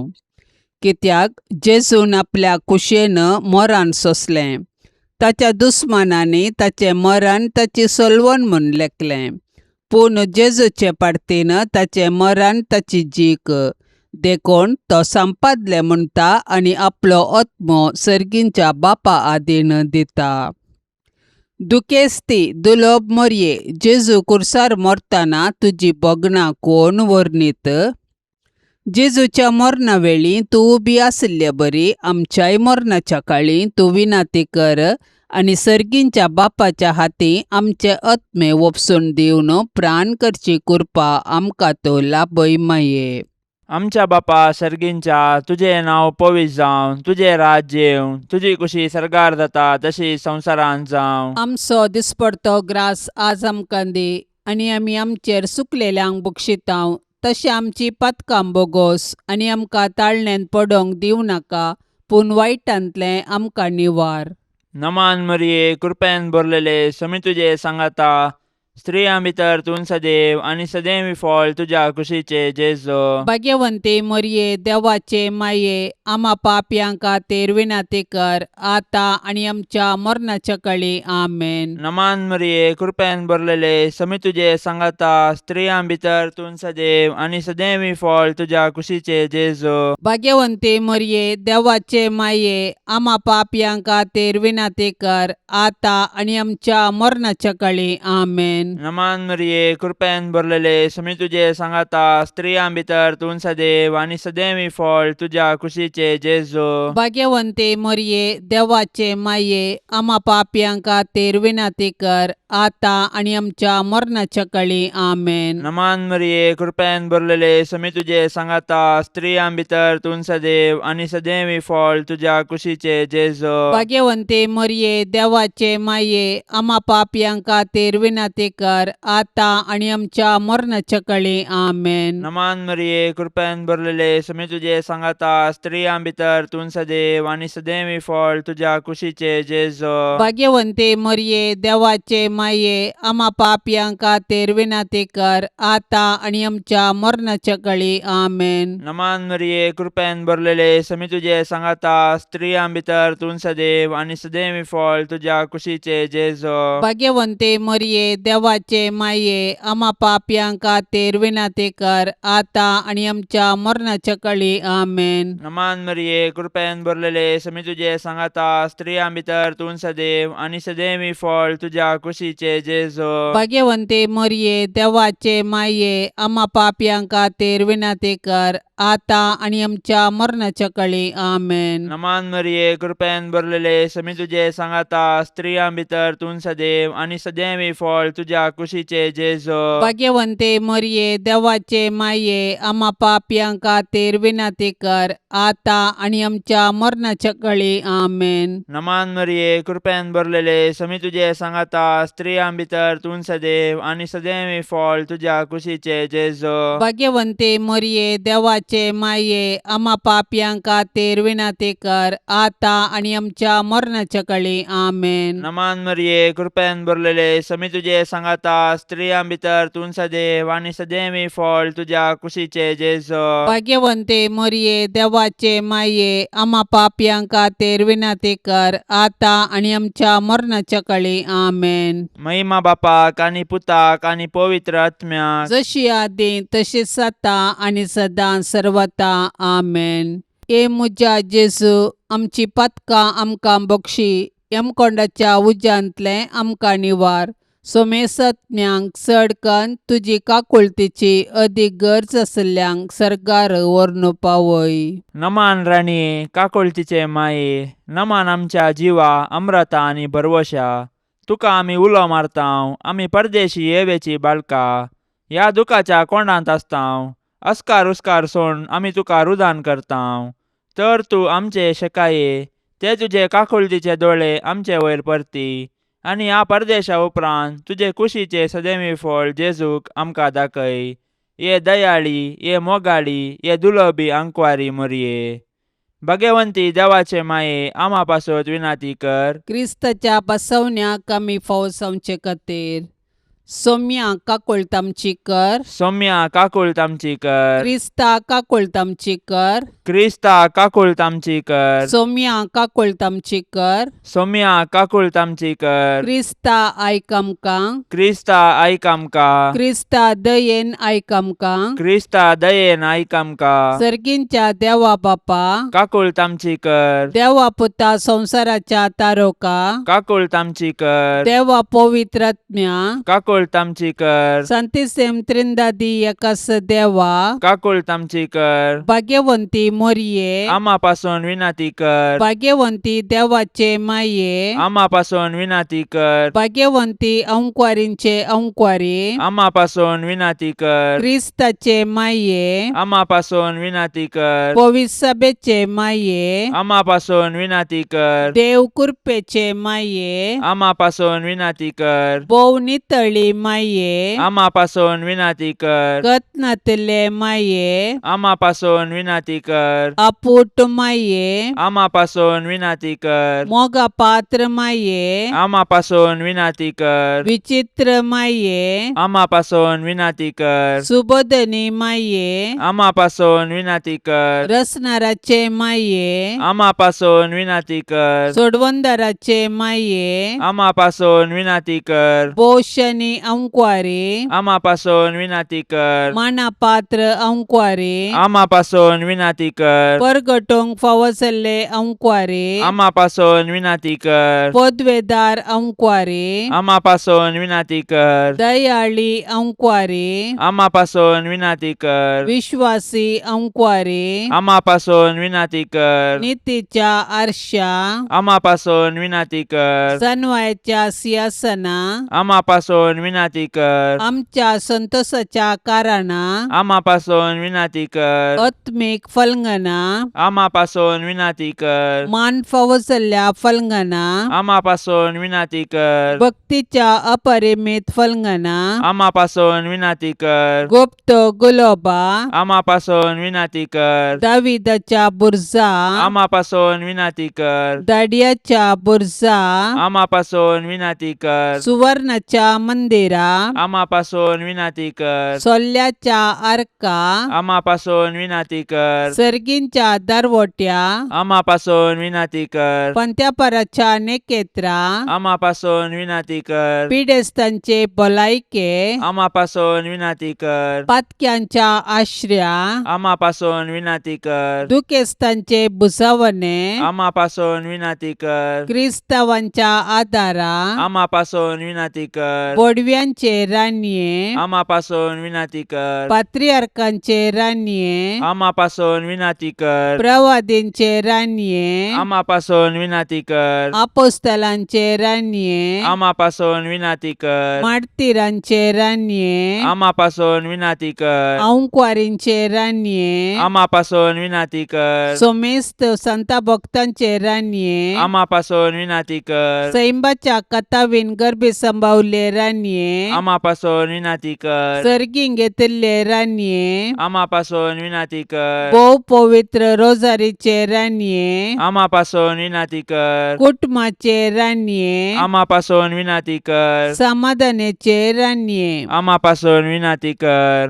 कित्याक जेजून आपल्या कुशेन मरण सोंसलें. ताच्या दुस्मानांनी ताचें मरण ताची सलवण म्हूण लेखलें, पूण जेजूचे पार्तीन ताचें मरण ताची जीक, देखून तो संपादलें म्हणटा आनी आपलो आत्मो सर्गींच्या बापा आदीन दिता. दुखेस्ती दुलोब मोरये, जेजू कुर्सार मरतना तुजी भोगणां कोण वर्णीत? जेजूच्या मरणा वेळी तूं उबी आशिल्ले बरी आमच्याय मरणाच्या काळी तूं विनाती कर आनी सर्गींच्या बापाच्या हाती आमचे आत्मे ओपसून दिवन प्राण करची कृपा आमकां तो लाभय माये. आमच्या बापा सर्गींच्या, तुजें नांव पवित्र जावं, तुजें राज्य येवं, तुजी कुशी सर्गार जाता तशी संवसारांत जावं. आमचो दिसपडतो ग्रास आज आमकां दी आनी आमी आमचेर सुकलेल्यांक बक्षितांव तशें आमची पातकां बोगोस आनी आमकां ताळण्यांत पडोंक दिवं नाका पूण वायटांतलें आमकां निवार. नमान मरिये, कृपेन भरलेले, समी तुजे सांगाता, स्त्रियां भितर तूं सदैव आनी सदैव फळ तुज्या कुशीचे जेजो. भाग्यवंती मरये, देवाचे माये, आमा पापयां खातीर विनंती कर आतां आनी आमच्या मरणाच्या कळी. आमेन. नमान मरिये, कृपेन भरलेले, समी तुजे सांगाता, स्त्रियां भितर तूं सदैव आनी सदैव फळ तुज्या कुशीचे जेजो. भाग्यवंती मरये, देवाचे माये, आमा पापयां खातीर विनंती कर आतां आनी आमच्या मरणाच्या कळी. आमेन. नमान मरिये, कृपेन भरलेले, समी तुजे सांगाता, स्त्रियां भितर तूं सदैव आनी सदैव फळ तुज्या कुशीचे जेजो. भाग्यवंती मरये, देवाचे माये, आमा पापयां खातीर विनंती कर आतां आनी आमच्या मरणाच्या कळी. आमेन. नमान मरिये, कृपेन भरलेले, समी तुजे सांगाता, स्त्रियां भितर तूं सदैव आनी सदैव फळ तुज्या कुशीचे जेजो. भाग्यवंती मरये, देवाचे माये, आमा पापयां खातीर विनंती कर आतां आनी आमच्या मरणाच्या कळी. आमेन. नमान मरिये, कृपेन भरलेले, समी तुजे सांगाता, स्त्रियां भितर तूं सदैव आनी सदैव फळ तुज्या कुशीचे जेजो. भाग्यवंती मरये, देवाचे माये, आमा पापयां खातीर विनंती कर आतां आनी आमच्या मरणाच्या कळी. आमेन. नमान मरिये, कृपेन भरलेले, समी तुजे सांगाता, स्त्रियां भितर तूं सदैव आनी सदैव फळ तुज्या कुशीचे जेजो. भाग्यवंती मरये, देवाचे माये, आमा पापयां खातीर विनंती कर आतां आनी आमच्या मरणाच्या कळी. आमेन. नमान मरिये, कृपेन भरलेले, समी तुजे सांगाता, स्त्रियां भितर तूं सदैव आनी सदैव फळ तुज्या कुशीचे जेजो. भाग्यवंती मरये, देवाचे माये, आमा पापयां खातीर विनंती कर आतां आनी आमच्या मरणाच्या कळी. आमेन. नमान मरिये, कृपेन भरलेले, समी तुजे सांगाता, स्त्रियां भितर तूं सदैव आनी सदैव फळ तुज्या कुशीचे जेजो. भाग्यवंती मरये, देवाचे माये, आमा पापयां खातीर विनंती कर आतां आनी आमच्या मरणाच्या कळी. आमेन. नमान मरिये, कृपेन भरलेले, समी तुजे सांगाता, स्त्रियां भितर तूं सदैव आनी सदैव फळ तुज्या कुशीचे जेजो. भाग्यवंती मरये, देवाचे माये, आमा पापयां खातीर विनंती कर आतां आनी आमच्या मरणाच्या कळी. आमेन. नमान मरिये, कृपेन भरलेले, समी तुजे सांगाता, स्त्रियां भितर तूं सदैव आनी सदैव फळ तुज्या कुशीचे जेजो. भाग्यवंती मरये, देवाचे माये, आमा पापयां खातीर विनंती कर आतां आनी आमच्या मरणाच्या कळी. आमेन. महिमा बापाक आनी पुताक आनी पवित्र आत्म्याक, जशी आदी तशीच आतां आनी सदां सर्वता. आमेन. ए म्हज्या जेजू, आमची पातकां आमकां बक्षी, यमकोंडाच्या उज्यांतलें आमकां निवार, सोमेसत्म्यांक चड कन्न तुजी काकुळतीची अदीक गरज आशिल्ल्यांक सर्गार व्हरून पावय. नमान राणये, काकुळतीचे माये, नमान आमच्या जिवा अमृता आनी भरवशा, तुका आमी उलो मारतांव, आमी परदेशी येवेची बाळका, ह्या दुखाच्या कोंडांत आसतांव, अस्कार उस्कार सोड आमी तुका रुदान करतांव, तर तूं आमचे शेकाये ते तुजे काकुळतीचे दोळे आमचे वयर परती आनी ह्या परदेशा उपरांत तुजे कुशीचे सदैवी फळ जेजूक आमकां दाखय. ये दयाळी, ये मोगाळी, ये दुलबी आंकवारी मोरये, भगवंती देवाचे माये, आमा पासत विनाती कर. क्रिस्ताच्या बसवण्याक आमी फावो जावचे खातीर सोम्या काकुळट आमची कर. सौम्या काकुळट आमची कर. क्रिस्ता काकुळट आमची कर. क्रिस्ता काकुळट आमची कर. सोम्या काकुळट आमची कर. सोम्या काकुळट आमची कर. क्रिस्ता आयक आमकां. क्रिस्ता आयक आमकां. क्रिस्ता दयेन आयक आमकां. क्रिस्ता दयेन आयक आमकां. सर्गींच्या देवा बापा, काकुळट आमची कर. देवा पुता संवसाराच्या तारोका, काकुळट आमची कर. देवा पवित्रात्म्या, काकुळट आमची कर. संतिसेम त्रिंदादी एकास देवा, काकुळट आमची कर. भाग्यवंती मोरये, आमा पासून विनंती कर. भाग्यवंती देवाचे माये, आमा पासून विनंती कर. भाग्यवंती अंकवारींचे अंकवारी, आमा पासून विनंती कर. क्रिस्ताचे माये, आमा पासून विनंती कर. पविसभेचे माये, आमा पासून विनंती कर. देव कृपेचे माये, आमा पासून विनंती कर. भोव नितळी माये, आमा पासून विनंती कर. गतनातले माये, आमा पासून विनंती कर. आपूट माये, आमा पासून विनंती कर. मोगा पात्र माये, आमा पासून विनंती कर. विचित्र माये, आमा पासून विनंती कर. सुबोधनी माये, आमा पासून विनंती कर. रसनाराचे माये, आमा पासून विनंती कर. सोडवंदाराचे माये, आमा पासून विनंती कर. पोशणी अंकवारी, आमा पासून विनंती कर. मानापात्र अंकवारी, आमा पासून विनंती कर. परगटोंक फावो जाल्ले अंकवारी, आमा पासून विनंती कर. पदवेदार अंकवारी, आमा पासून विनंती कर. दयाळी अंकवारी, आमा पासून विनंती कर. विश्वासी अंकवारी, आमा पासून विनंती कर. नितीच्या आरशा, आमा पासून विनंती कर. सनवायच्या सिंहासना, आमा पासून विनंती कर. आमच्या संतोषाच्या कारणा, आमा पासून विनंती कर. आत्मीक फलंगना, आमा पासून विनंती कर. मान फावो जाल्ल्या फलंगना, आमा पासून विनंती कर. भक्तीच्या अपरिमित फलंगना, आमा पासून विनंती कर. गुप्त गुलोबा, आमा पासून विनंती कर. दाविदाच्या बुरजा, आमा पासून विनंती कर. दाडियाच्या बुरजा, आमा पासून विनंती कर. सुवर्णाच्या मंदिरा, आमा पासून विनंती कर. सोल्ल्याच्या आर्का, आमा पासून विनंती कर. सर्गींच्या दरवट्या, आमा पासून विनंती कर. पंत्यापराच्या नेकेत्रा, आमा पासून विनंती कर. पिडेस्तांचे भलायके, आमा पासून विनंती कर. पातक्यांच्या आश्र्या, आमा पासून विनंती कर. दुखेस्तांचे भुजावणे, आमा पासून विनंती कर. क्रिस्तावांच्या आदारा, आमा पासून विनंती कर. बोडव्यांचे रानये, आमा पासून विनंती कर. पात्रियार्कांचे रानये, आमा पासून विनंती कर. प्रवादींचे रानये, आमा पासून विनंती कर. आपोस्तलांचे रानये, आमा पासून विनंती कर. मार्तीरांचे रानये, आमा पासून विनंती कर. अंकवारींचे रानये, आमा पासून विनंती कर. सोमेस्त संता भक्तांचे रानये, आमा पासून विनंती कर. सैंबाच्या कथावीन गर्भी संभावले रानये, आमा पासून विनंती कर. सर्गीं घेतिल्ले रानये, आमा पासून विनंती कर. भोव पवित्र रोजारीचे रानये, आमा पासून विनंती कर. कुटुंबाचे रानये, आमा पासून विनंती कर. समाधानाचे रानये, आमा पासून विनंती कर.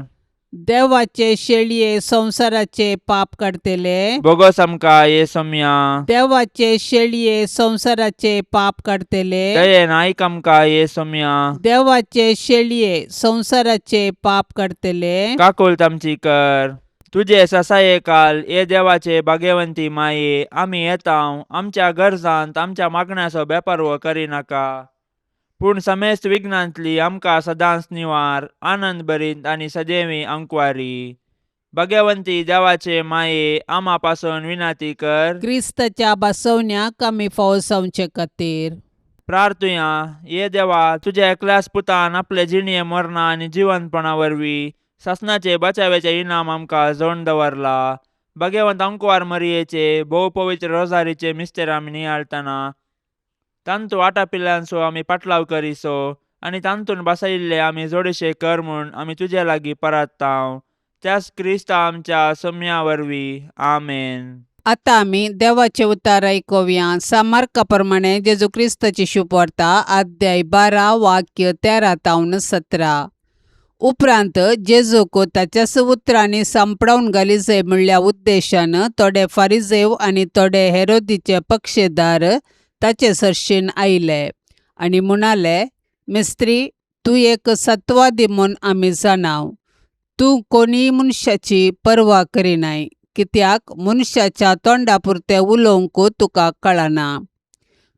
देवाचे शेळये संवसाराचे पाप काडटले, बोगोस आमकां ये सोम्या. देवाचे शेळये संवसाराचे पाप काडटले, दयेन आयक आमकां ये सोम्या. देवाचे शेळये संवसाराचे पाप काडटले, काकुळट आमची कर. तुजे ससाये काल ये देवाचे भाग्यवंती माये, आमी येता आमच्या गरजांत आमच्या मागण्याचो बेपर्व करिनाका, पूण समेस्त विघ्नांतली आमकां सदांच निवार, आनंद भरीत आनी सदैवी अंकवारी. भाग्यवंती देवाचे माये, आमा पासून विनंती कर. क्रिस्ताच्या बसवण्याक आमी फावो जावचे खातीर. प्रार्थुया. ये देवा, तुज्या एकल्याच पुतान आपले जिणये मरणा आनी जिवंतपणा वरवीं सासणाचे बचाव्याचे इनाम आमकां जोडून दवरला. भाग्यवंत अंकवार मरियेचे भोव पवित्र रोजारीचे मिस्तेर आमी नियाळतना तांतू आटापिल्ल्यांचो आमी पाटलाव करिसो आनी तांतून बसयिल्ले आमी जोडशे कर म्हूण आमी तुजे लागीं परात्तांव, त्याच क्रिस्ता आमच्या सम्या वरवीं. आमेन. आतां आमी देवाचें उतार आयकुया. सामार्का प्रमाणे जेजू क्रिस्ताची शुभवार्ता, अध्याय 12, वाक्य 13 तावन 17. उपरांत जेजूक ताच्याच उतरांनी सांपडावन घालिजय म्हणल्या उद्देशान थोडे फारिजेव आनी थोडे हेरोदीचे पक्षेदार ताचे सरशीन आयले आनी म्हणाले, मिस्त्री, तूं एक सत्वादी म्हूण आमी जाणाव. तूं कोणीय मनशाची पर्वा करिनाय, कित्याक मनशाच्या तोंडा पुरतें उलोवंक तुका कळना,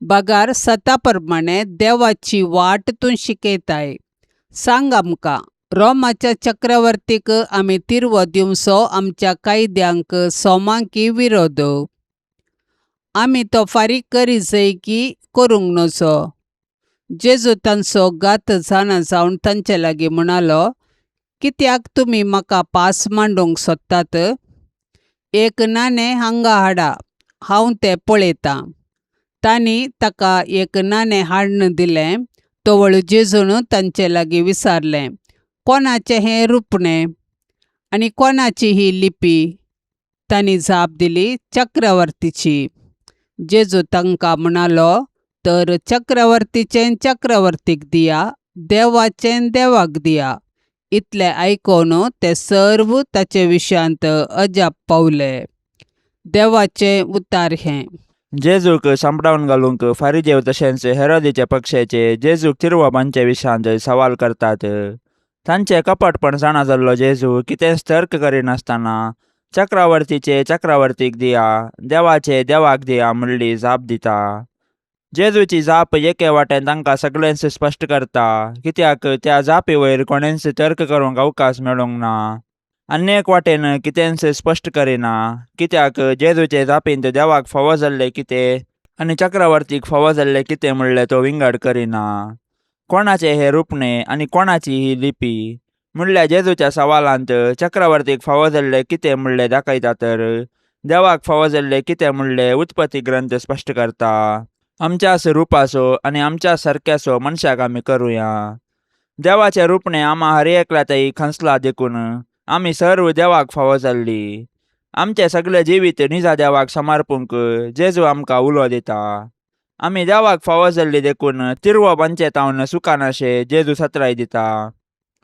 बगार सता प्रमाणे देवाची वाट तूं शिकयताय. सांग आमकां, रोमाच्या चक्रवर्तीक आमी तिरवो दिवचो आमच्या कायद्यांक सोमांकी विरोध? आमी तो फारीक करिजय की करूंक नजो? जेजू तांचो घात जाणा जावन तांचे लागीं म्हणालो, कित्याक तुमी म्हाका पास मांडूंक सोदतात? एक नाणें हांगा हाडा, हांव तें पळयतां. तांणी ताका एक नाणें हाडून दिलें. तवळ जेजून तांचे लागीं विचारलें, कोणाचें हें रुपणें आनी कोणाची ही लिपी? तांणी जाप दिली, चक्रवर्तीची. जेजू तांकां म्हणालो, तर चक्रवर्तीचें चक्रवर्तीक दिया, देवाचें देवाक दिया. इतलें आयकून ते सर्व ताचे विशयांत अजाप पावले. देवाचें उतार हें. जेजूक सांपडावन घालूंक फारिजेव तशेंच हेरोदीच्या पक्षाचे जेजूक तिरवो बांदचे विशयांत सवाल करतात. तांचे कपटपण जाणा जाल्लो जेजू कितेंच तर्क करिनासतना चक्रवर्तीचे चक्रवर्तीक दिया, देवाचे देवाक दिया म्हणली जाप दिता. जेजूची जाप एके वाटेन तांकां सगळेंच स्पश्ट करता, कित्याक त्या जापी वयर कोणेंच तर्क करूंक अवकाश मेळूंक ना. आनी एक वाटेन कितेंच स्पश्ट करिना, कित्याक जेजूचे जापींत देवाक फावो जाल्लें कितें आनी चक्रवर्तीक फावो जाल्लें कितें म्हणलें तो विंगड करिना. कोणाचें हें रुपणें आनी कोणाची ही लिपी म्हणल्यार जेजूच्या सवालांत चक्रवर्तीक फावो जाल्लें कितें म्हणलें दाखयता, तर देवाक फावो जाल्लें कितें म्हणलें उत्पत्ती ग्रंथ स्पश्ट करता. आमच्याच रुपाचो आनी आमच्या सारक्याचो मनशाक आमी करुया. देवाचें रुपणें आमा हर एकल्या तई खंसला, देखून आमी सर्व देवाक फावो जाल्ली. आमचें सगळें जिवीत निजा देवाक समर्पूंक जेजू आमकां उलो दिता. आमी देवाक फावो जाल्ली देखून तिरवो बांदचे तावन सुखानाशे जेजू सत्राय दिता.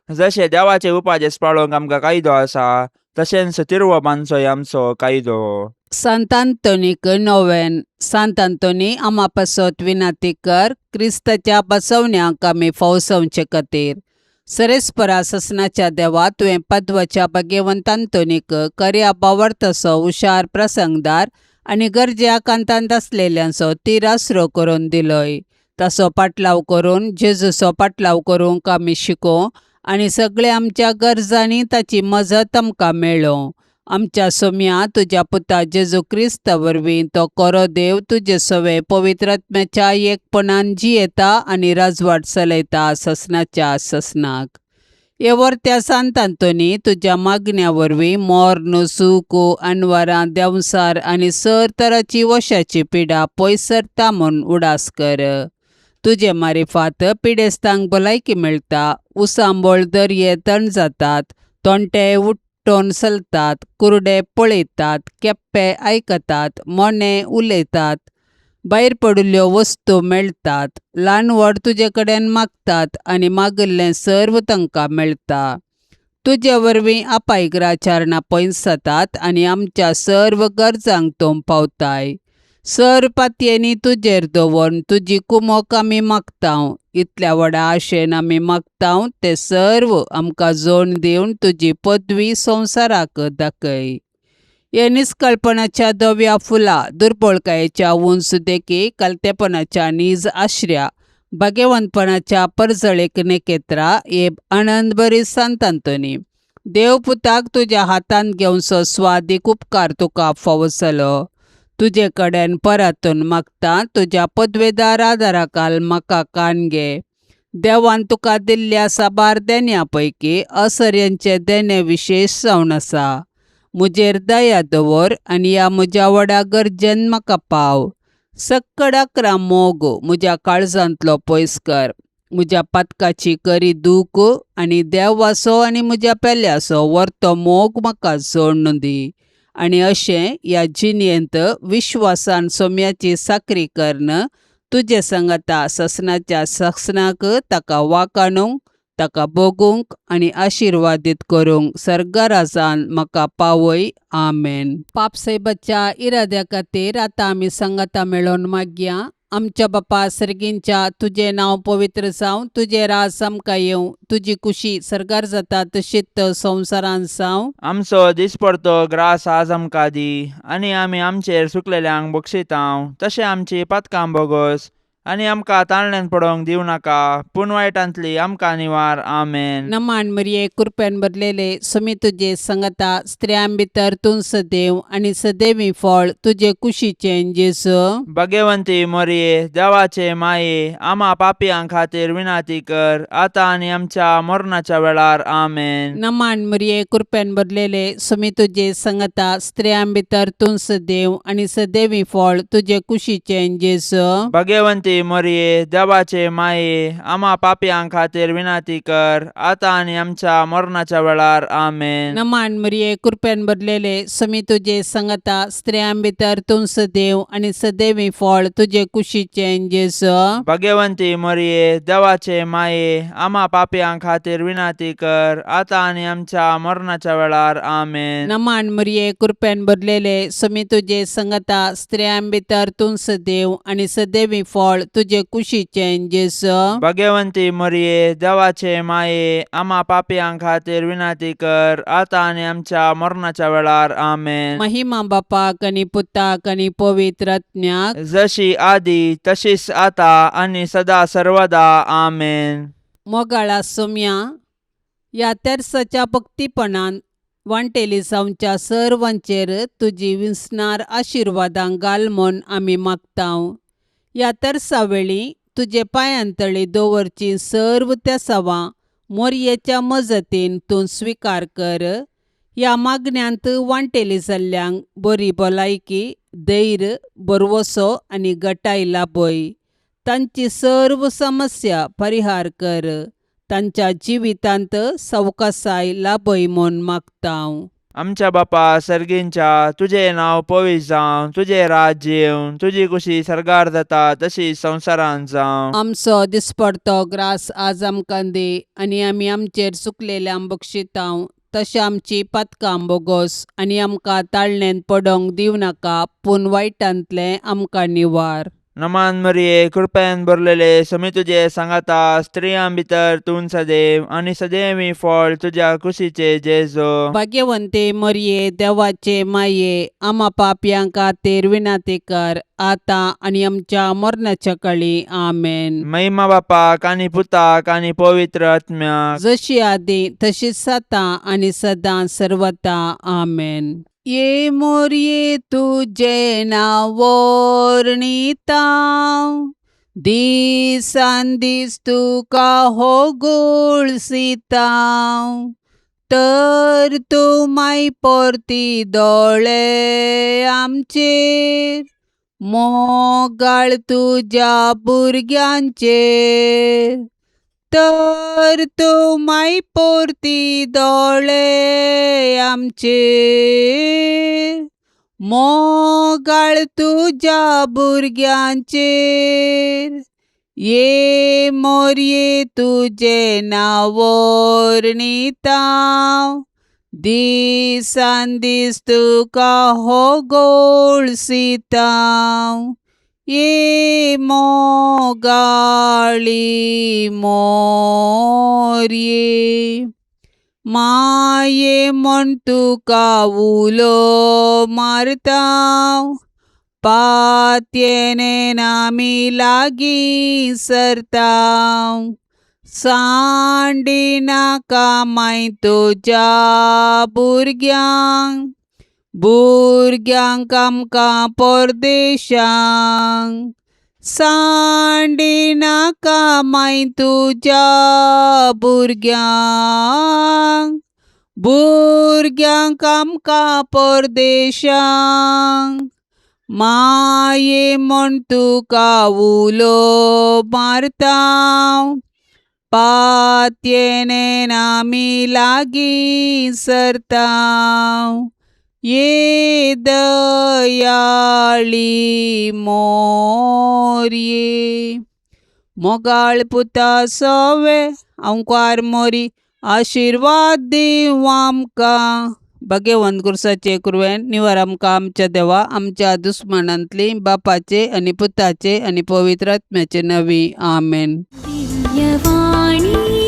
जशें देवाचे उपाजेस पाळोवंक आमकां कायदो आसा, तशेंच तिरवो बांदचोय आमचो कायदो. सांत आंतोनीक नोवेन. सांत आंतोनी, आमा पासत विनाती कर, क्रिस्ताच्या बसवण्याक आमी फौसवचे खातीर. सरेस्परा ससनाच्या देवा, तुवें पद्वाच्या भाग्यवंत आंतोनीक कर्या बावडतसो हुशार प्रसंगदार आनी गरजे कांतांत आसलेल्यांचो तिरासरो करून दिलोय. ताचो पाटलाव करून जेजूचो पाटलाव करूंक आमी शिकों आनी सगळ्या आमच्या गरजांनी ताची मजत आमकां मेळों. आमच्या सोम्या तुज्या पुता जेजू क्रिस्ता वरवीं, तो कोरो देव तुजे सवे पवित्रात्म्याच्या एकपणान जियेता आनी राजवाट चलयता ससनाच्या ससनाक. हे वर्त्या सांत आंतोनी, तुज्या मागण्या वरवीं मोर्न, सूख, अनवरां, देंवसार आनी सर तराची वशाची पिडा पयस सरता म्हूण उडास कर. तुजे मारिफात पिडेस्तांक भलायकी मेळटा, उसांबळ दर्ये तण जातात, तोंटे उठ्ठोन चलतात, कुरडे पळयतात, केप्पे आयकतात, मोने उलयतात, भायर पडिल्ल्यो वस्तू मेळटात, ल्हान व्हड तुजे कडेन मागतात आनी मागिल्लें सर्व तांकां मेळटा. तुजे वरवीं अपायग्राचारणां पयस जातात आनी आमच्या सर्व गरजांक तूं पावताय. सर पातयेनी तुजेर दवरून तुजी कुमोक आमी मागता. इतल्या व्हडा आशेन आमी मागता ते सर्व आमकां जोड दिवन तुजी पदवी संवसाराक दाखय. हे निस्कळपणाच्या धव्या फुलां, दुर्बळकायेच्या उंच देखी, कलतेपणाच्या नीज आश्र्या, भाग्यवंतपणाच्या परजळेक नेकेत्रा, हे आनंद बरी सांत आंतोनी, देवपुताक तुज्या हातांत घेवचो स्वादीक उपकार तुका फावो जालो. तुजे कडेन परतून मागता, तुज्या पदवेदार आदाराकाल म्हाका कान घे. देवान तुका दिल्ल्या साबार देण्या पैकी असऱ्यांचें देणें विशेश जावन आसा. म्हजेर दया दवर आनी ह्या म्हज्या व्हडा गरजेन म्हाका पाव. सक्कडाकरा मोग म्हज्या काळजांतलो पयस कर. म्हज्या पातकाची करी दूख आनी देवाचो आनी म्हज्या पेल्याचो वर्तो मोग म्हाका जोडून दी. आनी अशें ह्या जिणेंत विश्वासान सोम्याची साकरी करून तुजे संगता ससनाच्या ससनाक ताका वाकाणूंक ताका भोगूंक आनी आशिर्वादीत करूंक सर्गराजान म्हाका पावय. आमेन. पापसायबाच्या इराद्या खातीर आतां आमी सांगाता मेळोवन मागया. आमच्या बापा सर्गींच्या, तुजें नांव पवित्र जावं, तुजें राज आमकां येवं, तुजी कुशी सर्गार जाता तशीच संवसारांत जावं. आमचो दिसपडतो ग्रास आज आमकां दी आनी आमी आमचेर सुकलेल्यांक बक्षितांव तशें आमची पातकां बोगोस आनी आमकां ताळण्यान पडोवंक दिवं नाका पूण वायटांतली आमकां निवार. आमेन. नमान मरिये, कृपेन भरलेले, सुमी तुजे संगता, स्त्रियां भितर तूं सदैव आनी सदैवी फळ तुजे कुशीचें जेजू. भगवंती मोरये, देवाचे माये, आमा पापयां खातीर विनाती कर आतां आनी आमच्या मरणाच्या वेळार. आमेन. नमान मरिये, कृपेन भरलेले, सुमी तुजे संगता, स्त्रियां भितर तूं सदैव आनी सदैवी फळ तुजे कुशीचें जेजू. भगवंती मोरये, देवाचे माये, आमा पापयां खातीर विनाती कर आतां आनी आमच्या मरणाच्या वेळार. आमेन. नमान मरिये, कृपेन भरलेले, सुमी तुजे संगता, स्त्रियां भितर तूं सदैव आनी सदैवी फळ तुजे कुशीचें जेजू. भगवंती मोरये, देवाचे माये, आमा पापयां खातीर विनाती कर आतां आनी आमच्या मरणाच्या वेळार. आमेन. नमान मरिये, कृपेन भरलेले, सुमी तुजे संगता, स्त्रियां भितर तूं सदैव आनी सदैवी फळ तुजे कुशीचें जेजू. भगवंती मोरये, देवाचे माये, आमा पापयां खातीर विनाती कर आतां आनी आमच्या मरणाच्या वेळार. आमेन. महिमा बापाक आनी पुताक आनी पवित्र आत्म्याक, जशी आदी तशीच आता आनी सदा सर्वदा. आमेन. मोगाळा सोम्या, ह्या तेर्साच्या भक्तीपणान वांटेली जावच्या सर्वांचेर तुजी विसणार आशिर्वादां घाल म्हूण आमी मागतांव. ह्या तेर्सा वेळी तुजे पांयांतळी दवरची सर्व तेसावां मोरयेच्या मजतीन तूं स्विकार कर. ह्या मागण्यांत वांटेली जाल्ल्यांक बरी भलायकी, धैर्य, भरवसो आनी गटाय लाभय. तांची सर्व समस्या परिहार कर. तांच्या जिवितांत सवकासाय लाभय म्हूण मागतांव. आमच्या बापा सर्गींच्या, तुजें नांव पवित्र जावं, तुजें राज्य येवं, तुजी कुशी सर्गार जाता तशी संवसारांत जावं. आमचो दिसपडतो ग्रास आज आमकां दी आनी आमी आमचेर चुकलेल्यांक बक्षितांव तशें आमची पातकां बोगोस आनी आमकां ताळणेंत पडोवंक दिवं नाका पूण वायटांतलें आमकां निवार. नमान मरिये, कृपेन भरलेले, समी तुजे सांगाता, स्त्रियां भितर तूं सदैव आनी सदैवी फळ तुज्या कुशीचे जेजो. भाग्यवंते मरिये, देवाचे माये, आमा पापयां खातीर विनाती कर आतां आनी आमच्या मरणाच्या कळी. आमेन. महिमा बापाक आनी पुताक आनी पवित्र आत्म्याक, जशी आदी तशीच आतां आनी सदां सर्वता. आमेन. ये मोरये तुजें नांव वर्णिता, दिसान दीस तुका हो गुळसिता, तर तूं माय परती दोळे आमचेर, मोगाळ तुज्या भुरग्यांचेर, तर तूं माय परती दोळे आमचेर, मोगाळ तुज्या भुरग्यांचेर. ये मोरये तुजें नांव वर्णिता, दिसान दीस तुका हो गोळसिता, ये मोगाळी मोरये, माये म्हूण तुका उलो मारता, पातयेन आमी लागीं सरता, सांडिनाका माय तुज्या भुरग्यांक, भुरग्यांक आमकां परदेशांक, सांडिनाका माय तुज्या भुरग्यांक, भुरग्यांक आमकां परदेशांक, माये म्हूण तुका उलो मारता, पातयेन आमी लागीं सरता, ये दयाळी मोरये, मोगाळ पुता सोवे अंकार मोरी आशिर्वाद दिवं आमकां. भगेवंत गुरसाचे कुरवेन निवर आमकां आमच्या देवा आमच्या दुस्मानांतली बापाचे आनी पुताचे आनी पवित्र आत्म्याचे नवी. आमेन. दिव्यवाणी.